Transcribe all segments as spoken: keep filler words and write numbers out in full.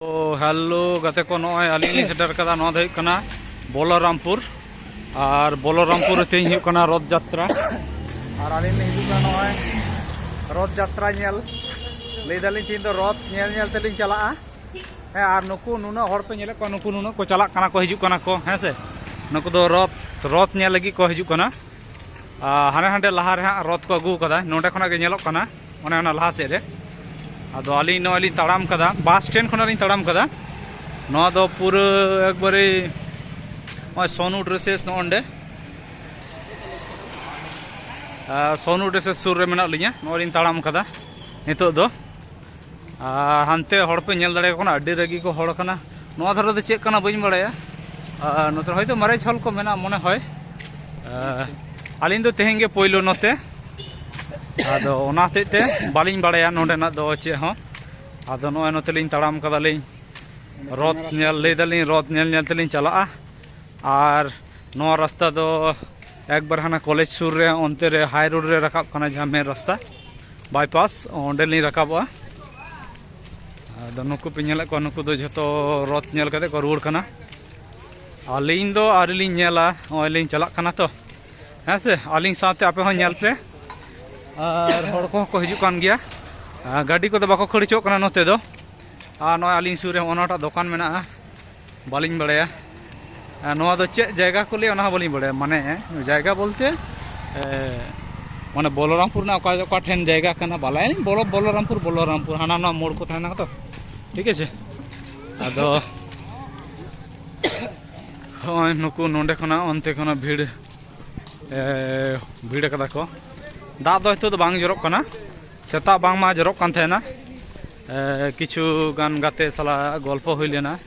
ᱛᱚ ᱦᱮᱞᱳ ᱜᱟᱛᱮ ᱠᱚ, ᱱᱚᱜᱼᱚᱭ ᱟᱹᱞᱤᱧ ᱞᱤᱧ ᱥᱮᱴᱮᱨ ᱠᱟᱫᱟ᱾ ᱱᱚᱣᱟ ᱫᱚ ᱦᱩᱭᱩᱜ ᱠᱟᱱᱟ ᱵᱚᱞᱚᱨᱟᱢᱯᱩᱨ᱾ ᱟᱨ ᱵᱚᱞᱚᱨᱟᱢᱯᱩᱨ ᱨᱮ ᱛᱮᱦᱮᱧ ᱦᱩᱭᱩᱜ ᱠᱟᱱᱟ ᱨᱚᱛᱷ ᱡᱟᱛᱨᱟ᱾ ᱟᱨ ᱟᱹᱞᱤᱧ ᱞᱤᱧ ᱦᱤᱡᱩᱜ ᱠᱟᱱᱟ ᱱᱚᱜᱼᱚᱭ ᱨᱚᱛᱷ ᱡᱟᱛᱨᱟ ᱧᱮᱞ᱾ ᱞᱟᱹᱭ ᱫᱟᱞᱤᱧ ᱛᱮᱦᱮᱧ ᱫᱚ ᱨᱚᱛᱷ ᱧᱮᱞ ᱧᱮᱞ ᱛᱮᱞᱤᱧ ᱪᱟᱞᱟᱜᱼᱟ᱾ ᱦᱮᱸ, ᱟᱨ ᱱᱩᱠᱩ ᱱᱩᱱᱟᱹᱜ ᱦᱚᱲ ᱯᱮ ᱧᱮᱞᱮᱫ ᱠᱚᱣᱟ, ᱱᱩᱠᱩ ᱱᱩᱱᱟᱹᱜ ᱠᱚ ᱪᱟᱞᱟᱜ ᱠᱟᱱᱟ ᱠᱚ, ᱦᱤᱡᱩᱜ ᱠᱟᱱᱟ ᱠᱚ, ᱦᱮᱸ ᱥᱮ᱾ ᱱᱩᱠᱩ ᱫᱚ ᱨᱚᱛᱷ, ᱨᱚᱛᱷ ᱧᱮᱞ ᱞᱟᱹᱜᱤᱫ ᱠᱚ ᱦᱤᱡᱩᱜ ᱠᱟᱱᱟ᱾ ᱟᱨ ᱦᱟᱱᱮ ᱦᱟᱸᱰᱮ ᱞᱟᱦᱟ ᱨᱮ ᱦᱟᱸᱜ ᱨᱚᱛᱷ ᱠᱚ ᱟᱹᱜᱩ ᱠᱟᱫᱟ, ᱱᱚᱸᱰᱮ ᱠᱷᱚᱱᱟᱜ ᱜᱮ ᱧᱮᱞᱚᱜ ᱠᱟᱱᱟ, ᱚᱱᱮ ᱚᱱᱟ ᱞᱟᱦᱟ ᱥᱮᱫ ᱨᱮ᱾ ᱟᱫᱚ ᱟᱹᱞᱤᱧ ᱱᱚᱜᱼᱚᱭ ᱞᱤᱧ ᱛᱟᱲᱟᱢ ᱠᱟᱫᱟ, ᱵᱟᱥ ᱥᱴᱮᱱᱰ ᱠᱷᱚᱱᱟᱜ ᱞᱤᱧ ᱛᱟᱲᱟᱢ ᱠᱟᱫᱟ᱾ ᱱᱚᱣᱟ ᱫᱚ ᱯᱩᱨᱟᱹ ᱮᱠᱵᱟᱨᱮ ᱱᱚᱜᱼᱚᱭ ᱥᱚᱱᱩ ᱰᱨᱮᱥᱮᱥ ᱱᱚᱜᱼᱚ ᱱᱚᱸᱰᱮ, ᱟᱨ ᱥᱚᱱᱩ ᱰᱨᱮᱥᱮᱥ ᱥᱩᱨ ᱨᱮ ᱢᱮᱱᱟᱜ ᱞᱤᱧᱟ᱾ ᱱᱚᱜᱼᱚᱭ ᱞᱤᱧ ᱛᱟᱲᱟᱢ ᱠᱟᱫᱟ ᱱᱤᱛᱚᱜ ᱫᱚ᱾ ᱟᱨ ᱦᱟᱱᱛᱮ ᱦᱚᱲ ᱯᱮ ᱧᱮᱞ ᱫᱟᱲᱮᱭᱟᱠᱚ ᱠᱟᱱᱟ, ᱟᱹᱰᱤ ᱨᱟᱹᱜᱤ ᱠᱚ ᱦᱚᱲ ᱠᱟᱱᱟ᱾ ᱱᱚᱣᱟ ᱫᱷᱟᱨᱮ ᱫᱚ ᱪᱮᱫ ᱠᱟᱱᱟ ᱵᱟᱹᱧ ᱵᱟᱲᱟᱭᱟ᱾ ᱟᱨ ᱱᱚᱛᱮ ᱦᱚᱭᱛᱳ ᱢᱟᱨᱮ ᱡᱷᱚᱞ ᱠᱚ ᱢᱮᱱᱟᱜᱼᱟ ᱢᱚᱱᱮ ᱦᱚᱭ᱾ ᱟᱨ ᱟᱹᱞᱤᱧ ᱫᱚ ᱛᱮᱦᱮᱧ ᱜᱮ ᱯᱳᱭᱞᱳ ᱱᱚᱛᱮ, ᱟᱫᱚ ᱚᱱᱟ ᱦᱚᱛᱮᱡ ᱛᱮ ᱵᱟᱹᱞᱤᱧ ᱵᱟᱲᱟᱭᱟ ᱱᱚᱸᱰᱮᱱᱟᱜ ᱫᱚ ᱪᱮᱫ ᱦᱚᱸ᱾ ᱟᱫᱚ ᱱᱚᱜᱼᱚᱭ ᱱᱚᱛᱮ ᱞᱤᱧ ᱛᱟᱲᱟᱢ ᱠᱟᱫᱟᱞᱤᱧ ᱨᱚᱛᱷ ᱧᱮᱞ, ᱞᱟᱹᱭ ᱫᱟᱞᱤᱧ ᱨᱚᱛᱷ ᱧᱮᱞ ᱧᱮᱞ ᱛᱮᱞᱤᱧ ᱪᱟᱞᱟᱜᱼᱟ᱾ ᱟᱨ ᱱᱚᱣᱟ ᱨᱟᱥᱛᱟ ᱫᱚ ᱮᱠᱵᱟᱨ ᱦᱟᱱᱟ ᱠᱚᱞᱮᱡᱽ ᱥᱩᱨ ᱨᱮ, ᱚᱱᱛᱮ ᱨᱮ ᱦᱟᱭ ᱨᱳᱰ ᱨᱮ ᱨᱟᱠᱟᱵ ᱠᱟᱱᱟ, ᱡᱟᱦᱟᱸ ᱢᱮᱱ ᱨᱟᱥᱛᱟ ᱵᱟᱭᱯᱟᱥ, ᱚᱸᱰᱮ ᱞᱤᱧ ᱨᱟᱠᱟᱵᱚᱜᱼᱟ᱾ ᱟᱫᱚ ᱱᱩᱠᱩ ᱯᱮ ᱧᱮᱞᱮᱫ ᱠᱚᱣᱟ, ᱱᱩᱠᱩ ᱫᱚ ᱡᱷᱚᱛᱚ ᱨᱚᱛᱷ ᱧᱮᱞ ᱠᱟᱛᱮ ᱠᱚ ᱨᱩᱣᱟᱹᱲ ᱠᱟᱱᱟ᱾ ᱟᱹᱞᱤᱧ ᱫᱚ ᱟᱹᱣᱨᱤ ᱞᱤᱧ ᱧᱮᱞᱟ, ᱱᱚᱜᱼᱚᱭ ᱞᱤᱧ ᱪᱟᱞᱟᱜ ᱠᱟᱱᱟ ᱛᱚ, ᱦᱮᱸ ᱥᱮ᱾ ᱟᱹᱞᱤᱧ ᱥᱟᱶᱛᱮ ᱟᱯᱮ ᱦᱚᱸ ᱧᱮᱞ ᱯᱮ᱾ ᱟᱨ ᱦᱚᱲ ᱠᱚᱦᱚᱸ ᱠᱚ ᱦᱤᱡᱩᱜ ᱠᱟᱱ ᱜᱮᱭᱟ᱾ ᱟᱨ ᱜᱟᱹᱰᱤ ᱠᱚᱫᱚ ᱵᱟᱠᱚ ᱠᱷᱟᱹᱲ ᱦᱚᱪᱚᱜ ᱠᱟᱱᱟ ᱱᱚᱛᱮ ᱫᱚ᱾ ᱟᱨ ᱱᱚᱜᱼᱚᱭ ᱟᱹᱞᱤᱧ ᱥᱩᱨ ᱨᱮ ᱦᱚᱸᱜᱼᱚ ᱱᱚᱣᱟᱴᱟᱜ ᱫᱚᱠᱟᱱ ᱢᱮᱱᱟᱜᱼᱟ, ᱵᱟᱹᱞᱤᱧ ᱵᱟᱲᱟᱭᱟ᱾ ᱟᱨ ᱱᱚᱣᱟ ᱫᱚ ᱪᱮᱫ ᱡᱟᱭᱜᱟ ᱠᱚ ᱞᱟᱹᱭᱟ, ᱚᱱᱟ ᱦᱚᱸ ᱵᱟᱹᱞᱤᱧ ᱵᱟᱲᱟᱭᱟ᱾ ᱢᱟᱱᱮ ᱡᱟᱭᱜᱟ ᱵᱚᱞᱛᱮ, ᱮ, ᱢᱟᱱᱮ ᱵᱚᱞᱚᱨᱟᱢᱯᱩᱨ ᱨᱮᱱᱟᱜ ᱚᱠᱟ, ᱚᱠᱟ ᱴᱷᱮᱱ ᱡᱟᱭᱜᱟ ᱠᱟᱱᱟ, ᱵᱟᱞᱟᱭᱟᱞᱤᱧ᱾ ᱵᱚᱞᱚ, ᱵᱚᱞᱚᱨᱟᱢᱯᱩᱨ, ᱵᱚᱞᱚᱨᱟᱢᱯᱩᱨ, ᱦᱟᱱᱟ ᱱᱚᱣᱟ ᱢᱳᱲ ᱠᱚ ᱛᱟᱦᱮᱱᱟ ᱛᱚ, ᱴᱷᱤᱠ ᱟᱪᱷᱮ᱾ ᱟᱫᱚ ᱦᱚᱸᱜᱼᱚᱭ ᱱᱩᱠᱩ ᱱᱚᱸᱰᱮ ᱠᱷᱚᱱᱟᱜ ᱚᱱᱛᱮ ᱠᱷᱚᱱᱟᱜ ᱵᱷᱤᱲ, ᱮ, ᱵᱷᱤᱲ ᱠᱟᱫᱟ ᱠᱚ᱾ ᱫᱟᱜ ᱫᱚ ᱱᱤᱛᱚᱜ ᱫᱚ ᱵᱟᱝ ᱡᱚᱨᱚᱜ ᱠᱟᱱᱟ, ᱥᱮᱛᱟᱜ ᱵᱟᱝᱢᱟ ᱡᱚᱨᱚᱜ ᱠᱟᱱ ᱛᱟᱦᱮᱱᱟ᱾ ᱮ, ᱠᱤᱪᱷᱩ ᱜᱟᱱ ᱜᱟᱛᱮ ᱥᱟᱞᱟᱜ ᱜᱚᱞᱯᱚ ᱦᱩᱭ ᱞᱮᱱᱟ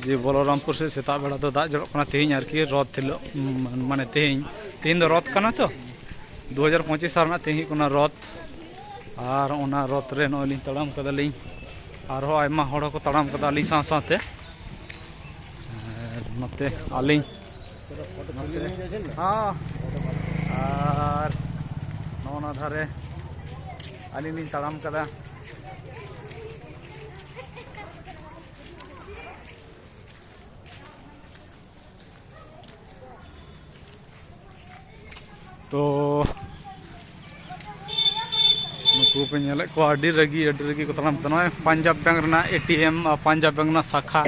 ᱡᱮ ᱵᱚᱞᱚᱨᱟᱢᱯᱩᱨ ᱥᱮᱫ ᱥᱮᱛᱟᱜ ᱵᱮᱲᱟ ᱫᱚ ᱫᱟᱜ ᱡᱚᱨᱚᱜ ᱠᱟᱱᱟ ᱛᱮᱦᱮᱧ ᱟᱨᱠᱤ, ᱨᱚᱛᱷ ᱦᱤᱞᱳᱜ, ᱩᱢ, ᱢᱟᱱᱮ ᱛᱮᱦᱮᱧ, ᱛᱮᱦᱮᱧ ᱫᱚ ᱨᱚᱛᱷ ᱠᱟᱱᱟ ᱛᱚ, ᱫᱩ ᱦᱟᱡᱟᱨ ᱯᱚᱸᱪᱤᱥ ᱥᱟᱞ ᱨᱮᱱᱟᱜ ᱛᱮᱦᱮᱧ ᱦᱩᱭᱩᱜ ᱠᱟᱱᱟ ᱨᱚᱛᱷ᱾ ᱟᱨ ᱚᱱᱟ ᱨᱚᱛᱷ ᱨᱮ ᱱᱚᱜᱼᱚᱭ ᱞᱤᱧ ᱛᱟᱲᱟᱢ ᱠᱟᱫᱟᱞᱤᱧ, ᱟᱨᱦᱚᱸ ᱟᱭᱢᱟ ᱦᱚᱲ ᱦᱚᱸᱠᱚ ᱛᱟᱲᱟᱢ ᱠᱟᱫᱟ ᱟᱹᱞᱤᱧ ᱥᱟᱶ ᱥᱟᱶᱛᱮ᱾ ᱟᱨ ᱱᱚᱛᱮ ᱟᱹᱞᱤᱧ ᱱᱚᱛᱮ, ᱦᱚᱸ, ᱟᱨ ᱱᱚᱜᱼᱚ ᱱᱚᱣᱟ ᱫᱷᱟᱨᱮ ᱟᱹᱞᱤᱧ ᱞᱤᱧ ᱛᱟᱲᱟᱢ ᱠᱟᱫᱟ᱾ ᱛᱚ ᱱᱩᱠᱩ ᱯᱮ ᱧᱮᱞᱮᱫ ᱠᱚᱣᱟ, ᱟᱹᱰᱤ ᱨᱟᱹᱜᱤ, ᱟᱹᱰᱤ ᱨᱟᱹᱜᱤ ᱠᱚ ᱛᱟᱲᱟᱢ ᱠᱟᱱᱟ᱾ ᱱᱚᱜᱼᱚᱭ ᱯᱟᱧᱡᱟᱵᱽ ᱵᱮᱝᱠ ᱨᱮᱱᱟᱜ A T M, R Punjab bank ᱨᱮᱱᱟᱜ ᱥᱟᱠᱷᱟ,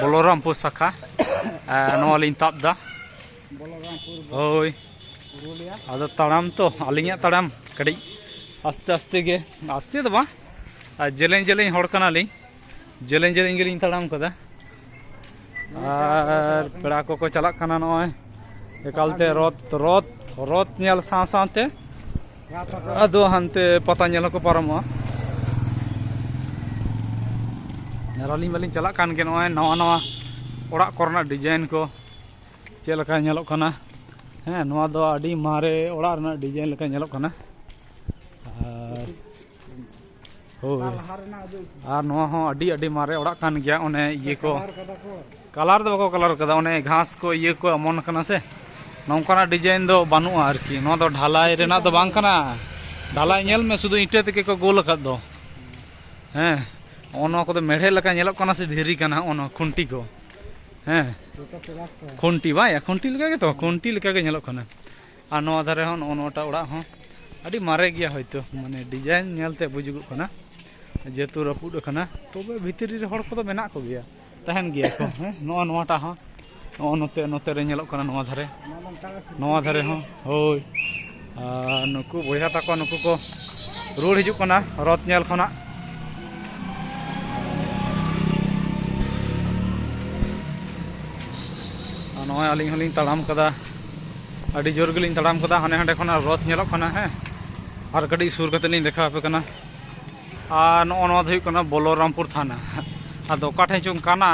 ᱵᱚᱞᱚᱨᱟᱢᱯᱩᱨ ᱥᱟᱠᱷᱟ, ᱟᱨ ᱱᱚᱣᱟ ᱞᱤᱧ ᱛᱟᱵ ᱮᱫᱟ᱾ ᱦᱳᱭ, ᱟᱫᱚ ᱛᱟᱲᱟᱢ ᱛᱚ, ᱟᱹᱞᱤᱧᱟᱜ ᱛᱟᱲᱟᱢ ᱠᱟᱹᱴᱤᱡ ᱟᱥᱛᱮ ᱟᱥᱛᱮ ᱜᱮ, ᱟᱥᱛᱮ ᱫᱚ ᱵᱟᱝ, ᱟᱨ ᱡᱮᱞᱮᱧ ᱡᱮᱞᱮᱧ ᱦᱚᱲ ᱠᱟᱱᱟᱞᱤᱧ, ᱡᱮᱞᱮᱧ ᱡᱮᱞᱮᱧ ᱜᱮᱞᱤᱧ ᱛᱟᱲᱟᱢ ᱠᱟᱫᱟ᱾ ᱟᱨ ᱯᱮᱲᱟ ᱠᱚᱠᱚ ᱪᱟᱞᱟᱜ ᱠᱟᱱᱟ ᱱᱚᱜᱼᱚᱭ ᱮᱠᱟᱞᱛᱮ ᱨᱚᱛ, ᱨᱚᱛ, ᱨᱚᱛ ᱧᱮᱞ ᱥᱟᱶ ᱥᱟᱶᱛᱮ ᱟᱫᱚ ᱦᱟᱱᱛᱮ ᱯᱟᱛᱟ ᱧᱮᱞ ᱦᱚᱸᱠᱚ ᱯᱟᱨᱚᱢᱚᱜᱼᱟ᱾ ᱟᱨ ᱟᱹᱞᱤᱧ ᱢᱟᱞᱤᱧ ᱪᱟᱞᱟᱜ ᱠᱟᱱ ᱜᱮ᱾ ᱱᱚᱜᱼᱚᱭ ᱱᱟᱣᱟ ᱱᱟᱣᱟ ᱚᱲᱟᱜ ᱠᱚᱨᱮᱱᱟᱜ ᱰᱤᱡᱟᱭᱤᱱ ᱠᱚ ᱪᱮᱫ ᱞᱮᱠᱟ ᱧᱮᱞᱚᱜ ᱠᱟᱱᱟ᱾ ᱦᱮᱸ, ᱱᱚᱣᱟ ᱫᱚ ᱟᱹᱰᱤ ᱢᱟᱨᱮ ᱚᱲᱟᱜ ᱨᱮᱱᱟᱜ ᱰᱤᱡᱟᱭᱤᱱ ᱞᱮᱠᱟ ᱧᱮᱞᱚᱜ ᱠᱟᱱᱟ᱾ ᱟᱨ ᱦᱳᱭ, ᱟᱨ ᱱᱚᱣᱟ ᱦᱚᱸ ᱟᱹᱰᱤ, ᱟᱹᱰᱤ ᱢᱟᱨᱮ ᱚᱲᱟᱜ ᱠᱟᱱ ᱜᱮᱭᱟ᱾ ᱚᱱᱮ ᱤᱭᱟᱹ ᱠᱚ, ᱠᱟᱞᱟᱨ ᱫᱚ ᱵᱟᱠᱚ ᱠᱟᱞᱟᱨ ᱠᱟᱫᱟ, ᱚᱱᱮ ᱜᱷᱟᱥ ᱠᱚ ᱤᱭᱟᱹ ᱠᱚ ᱮᱢᱚᱱ ᱠᱟᱱᱟ ᱥᱮ, ᱱᱚᱝᱠᱟᱱᱟᱜ ᱰᱤᱡᱟᱭᱤᱱ ᱫᱚ ᱵᱟᱹᱱᱩᱜᱼᱟ ᱟᱨᱠᱤ᱾ ᱱᱚᱣᱟ ᱫᱚ ᱰᱷᱟᱞᱟᱭ ᱨᱮᱱᱟᱜ ᱫᱚ ᱵᱟᱝ ᱠᱟᱱᱟ᱾ ᱰᱷᱟᱞᱟᱭ ᱧᱮᱞ ᱢᱮ, ᱥᱩᱫᱷᱩ ᱤᱴᱟᱹ ᱛᱮᱜᱮ ᱠᱚ ᱜᱳᱞ ᱟᱠᱟᱫ ᱫᱚ᱾ ᱦᱮᱸ, ᱱᱚᱜᱼᱚ ᱱᱚᱣᱟ ᱠᱚᱫᱚ ᱢᱮᱲᱦᱮᱫ ᱞᱮᱠᱟ ᱧᱮᱞᱚᱜ ᱠᱟᱱᱟ ᱥᱮ ᱫᱷᱤᱨᱤ ᱠᱟᱱᱟ? ᱱᱚᱜᱼᱚ ᱱᱚᱣᱟ ᱠᱷᱩᱱᱴᱤ ᱠᱚ, ᱦᱮᱸ, ᱠᱷᱩᱱᱴᱤ ᱵᱟᱝ, ᱠᱷᱩᱱᱴᱤ ᱞᱮᱠᱟ ᱜᱮᱛᱚ, ᱠᱷᱩᱱᱴᱤ ᱞᱮᱠᱟ ᱜᱮ ᱧᱮᱞᱚᱜ ᱠᱟᱱᱟ᱾ ᱟᱨ ᱱᱚᱣᱟ ᱫᱷᱟᱨᱮ ᱦᱚᱸ, ᱱᱚᱜᱼᱚ ᱱᱚᱣᱟᱴᱟᱜ ᱚᱲᱟᱜ ᱦᱚᱸ ᱟᱹᱰᱤ ᱢᱟᱨᱮ ᱜᱮᱭᱟ ᱦᱚᱭᱛᱳ, ᱢᱟᱱᱮ ᱰᱤᱡᱟᱭᱤᱱ ᱧᱮᱞᱛᱮ ᱵᱩᱡᱩᱜᱚᱜ ᱠᱟᱱᱟ᱾ ᱡᱮᱦᱮᱛᱩ ᱨᱟᱹᱯᱩᱫ ᱟᱠᱟᱱᱟ, ᱛᱚᱵᱮ ᱵᱷᱤᱛᱨᱤ ᱨᱮ ᱦᱚᱲ ᱠᱚᱫᱚ ᱢᱮᱱᱟᱜ ᱠᱚᱜᱮᱭᱟ, ᱛᱟᱦᱮᱱ ᱜᱮᱭᱟ ᱠᱚ᱾ ᱦᱮᱸ, ᱱᱚᱜᱼᱚ ᱱᱚᱣᱟᱴᱟᱜ ᱦᱚᱸ, ᱱᱚᱜᱼᱚ ᱱᱚᱛᱮ, ᱱᱚᱛᱮ ᱨᱮ ᱧᱮᱞᱚᱜ ᱠᱟᱱᱟ, ᱱᱚᱣᱟ ᱫᱷᱟᱨᱮ, ᱱᱚᱣᱟ ᱫᱷᱟᱨᱮ ᱦᱚᱸ, ᱦᱳᱭ᱾ ᱟᱨ ᱱᱩᱠᱩ ᱵᱚᱭᱦᱟ ᱛᱟᱠᱚ, ᱱᱩᱠᱩ ᱠᱚ ᱨᱩᱣᱟᱹᱲ ᱦᱤᱡᱩᱜ ᱠᱟᱱᱟ ᱨᱚᱛ ᱧᱮᱞ ᱠᱷᱚᱱᱟᱜ᱾ ᱟᱨ ᱱᱚᱜᱼᱚᱭ ᱟᱹᱞᱤᱧ ᱦᱚᱸᱞᱤᱧ ᱛᱟᱲᱟᱢ ᱠᱟᱫᱟ, ᱟᱹᱰᱤ ᱡᱳᱨ ᱜᱮᱞᱤᱧ ᱛᱟᱲᱟᱢ ᱠᱟᱫᱟ᱾ ᱦᱟᱱᱮ ᱦᱟᱸᱰᱮ ᱠᱷᱚᱱᱟᱜ ᱨᱚᱛ ᱧᱮᱞᱚᱜ ᱠᱟᱱᱟ, ᱦᱮᱸ, ᱟᱨ ᱠᱟᱹᱴᱤᱡ ᱥᱩᱨ ᱠᱟᱛᱮ ᱞᱤᱧ ᱫᱮᱠᱷᱟᱣ ᱟᱯᱮ ᱠᱟᱱᱟ᱾ ᱟᱨ ᱱᱚᱜᱼᱚ ᱱᱚᱣᱟ ᱫᱚ ᱦᱩᱭᱩᱜ ᱠᱟᱱᱟ ᱵᱚᱞᱚᱨᱟᱢᱯᱩᱨ ᱛᱷᱟᱱᱟ᱾ ᱟᱫᱚ ᱚᱠᱟ ᱴᱷᱮᱱ ᱪᱚᱝ ᱠᱟᱱᱟ,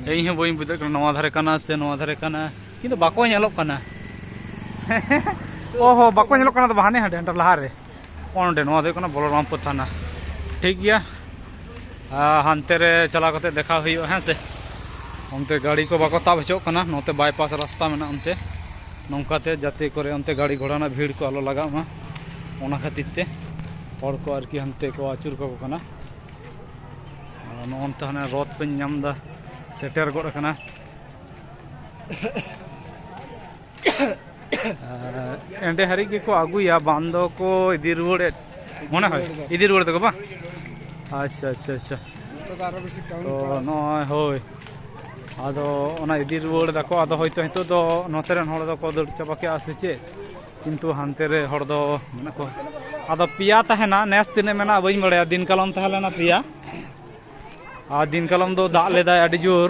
ᱤᱧ ᱦᱚᱸ ᱵᱟᱹᱧ ᱵᱩᱡᱷᱟᱹᱣ ᱠᱟᱱᱟ, ᱱᱚᱣᱟ ᱫᱷᱟᱨᱮ ᱠᱟᱱᱟ ᱥᱮ ᱱᱚᱣᱟ ᱫᱷᱟᱨᱮ ᱠᱟᱱᱟ, ᱠᱤᱱᱛᱩ ᱵᱟᱠᱚ ᱧᱮᱞᱚᱜ ᱠᱟᱱᱟ᱾ ᱚ ᱦᱚ, ᱵᱟᱠᱚ ᱧᱮᱞᱚᱜ ᱠᱟᱱᱟ, ᱫᱚ ᱦᱟᱱᱮ ᱦᱟᱸᱰᱮ, ᱦᱟᱸᱰᱮ ᱞᱟᱦᱟ ᱨᱮ᱾ ᱱᱚᱜᱼᱚ ᱱᱚᱰᱮ, ᱱᱚᱣᱟ ᱫᱚ ᱦᱩᱭᱩᱜ ᱠᱟᱱᱟ ᱵᱚᱞᱚᱨᱟᱢᱯᱩᱨ ᱛᱷᱟᱱᱟ᱾ ᱴᱷᱤᱠ ᱜᱮᱭᱟ, ᱟᱨ ᱦᱟᱱᱛᱮ ᱨᱮ ᱪᱟᱞᱟᱣ ᱠᱟᱛᱮ ᱫᱮᱠᱷᱟᱣ ᱦᱩᱭᱩᱜᱼᱟ, ᱦᱮᱸ ᱥᱮ᱾ ᱚᱱᱛᱮ ᱜᱟᱹᱲᱤ ᱠᱚ ᱵᱟᱠᱚ ᱛᱟᱵ ᱦᱚᱪᱚᱜ ᱠᱟᱱᱟ, ᱱᱚᱛᱮ ᱵᱟᱭᱯᱟᱥ ᱨᱟᱥᱛᱟ ᱢᱮᱱᱟᱜᱼᱟ ᱚᱱᱛᱮ, ᱱᱚᱝᱠᱟᱛᱮ ᱡᱟᱛᱮ ᱠᱚᱨᱮ ᱚᱱᱛᱮ ᱜᱟᱹᱲᱤ ᱜᱷᱚᱲᱟ ᱨᱮᱱᱟᱜ ᱵᱷᱤᱲ ᱠᱚ ᱟᱞᱚ ᱞᱟᱜᱟᱜ ᱢᱟ, ᱚᱱᱟ ᱠᱷᱟᱹᱛᱤᱨ ᱛᱮ ᱦᱚᱲ ᱠᱚ ᱟᱨᱠᱤ ᱦᱟᱱᱛᱮ ᱠᱚ ᱟᱹᱪᱩᱨ ᱠᱟᱠᱚ ᱠᱟᱱᱟ᱾ ᱟᱨ ᱱᱚᱜᱼᱚ ᱱᱚᱱᱛᱮ ᱦᱟᱱᱮ ᱨᱚᱛ ᱯᱮ ᱧᱟᱢ ᱮᱫᱟ, ᱥᱮᱴᱮᱨ ᱜᱚᱫ ᱟᱠᱟᱱᱟ᱾ ᱮᱸ, ᱮᱸᱰᱮ ᱦᱟᱹᱨᱤᱡ ᱜᱮᱠᱚ ᱟᱹᱜᱩᱭᱟ, ᱵᱟᱝ ᱫᱚᱠᱚ ᱤᱫᱤ ᱨᱩᱣᱟᱹᱲᱮᱫ, ᱢᱚᱱᱮ ᱦᱚᱭ ᱤᱫᱤ ᱨᱩᱣᱟᱹᱲ ᱛᱟᱠᱚ ᱵᱟᱝ? ᱟᱪᱪᱷᱟ, ᱟᱪᱪᱷᱟ, ᱟᱪᱪᱷᱟ᱾ ᱛᱚ ᱱᱚᱜᱼᱚᱭ, ᱦᱳᱭ, ᱟᱫᱚ ᱚᱱᱟ ᱤᱫᱤ ᱨᱩᱣᱟᱹᱲ ᱫᱟᱠᱚ᱾ ᱟᱫᱚ ᱦᱚᱭᱛᱳ ᱱᱤᱛᱚᱜ ᱫᱚ ᱱᱚᱛᱮ ᱨᱮᱱ ᱦᱚᱲ ᱫᱚᱠᱚ ᱫᱟᱹᱲ ᱪᱟᱵᱟ ᱠᱮᱜᱼᱟ ᱥᱮ ᱪᱮᱫ, ᱠᱤᱱᱛᱩ ᱦᱟᱱᱛᱮ ᱨᱮ ᱦᱚᱲ ᱫᱚ ᱢᱮᱱᱟᱜ ᱠᱚᱣᱟ᱾ ᱟᱫᱚ ᱯᱮᱭᱟ ᱛᱟᱦᱮᱱᱟ, ᱱᱮᱥ ᱛᱤᱱᱟᱹᱜ ᱢᱮᱱᱟᱜᱼᱟ ᱵᱟᱹᱧ ᱵᱟᱲᱟᱭᱟ, ᱫᱤᱱ ᱠᱟᱞᱚᱢ ᱛᱟᱦᱮᱸ ᱞᱮᱱᱟ ᱯᱮᱭᱟ᱾ ᱟᱨ ᱫᱤᱱ ᱠᱟᱞᱚᱢ ᱫᱚ ᱫᱟᱜ ᱞᱮᱫᱟᱭ ᱟᱹᱰᱤ ᱡᱳᱨ,